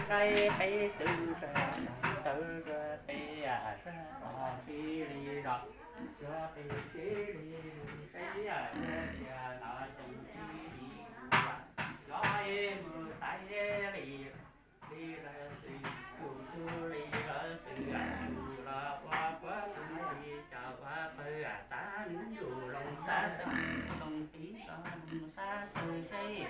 Saib peb twb sawv, sawv sawv peb sawv os, sib li los, sawv peb sib li saib tias no xyoo tsis li kuv los mus tais li, li lawv xwm txum tug li lawv xwm txum los ua puab tug li cov ua pawg tas nub ntuj loo xab xwm loo tib los loo xab xwm seb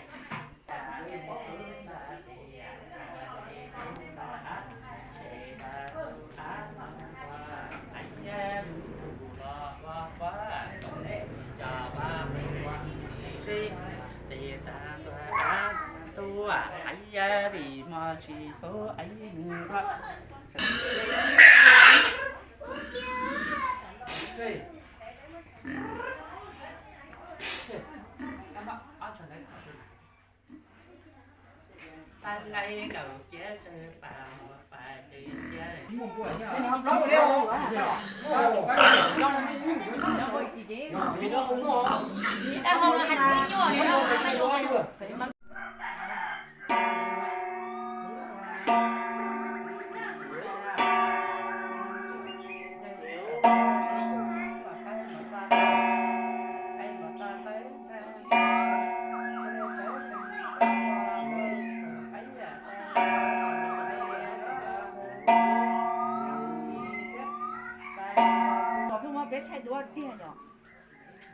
Peb thaij duab tiag yom.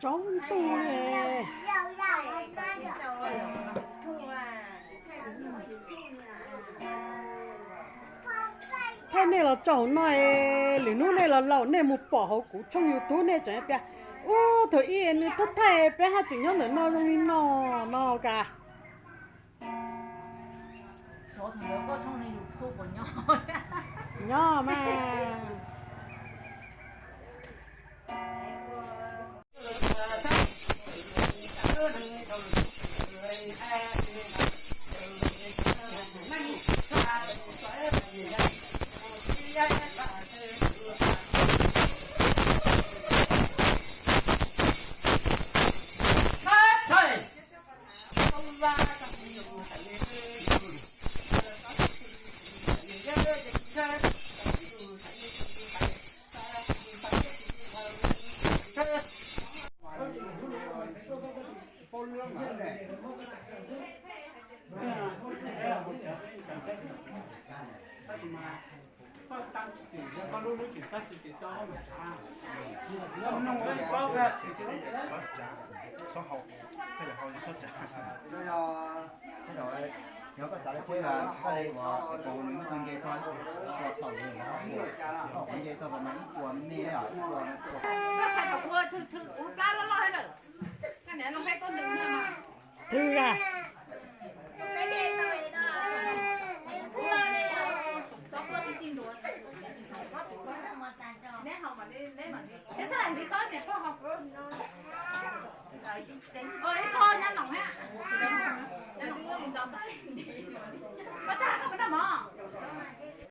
Tsaus ntuj li. Thaij nej los tsaus no es lwm hnub nej los laus nej mus pom hauv kuv tshooj YouTube nej tseem tias ub thaum ub nws thaij thaij peb haj tseem nyob ntawm no zoo li no no kas. Nyob mas. Nyob koj tsav lawv thiab, koj li uas tus nws muaj tus nce txog ib puas thaum, koj qhov nce txog mas ib puas me, ib puas. Koj thaij thaum ua thwm thwm kuv plab loj loj thiab lawm. Koj niam loo peb koj ntws no. Thwm a. Koj tag koj puas noj mov?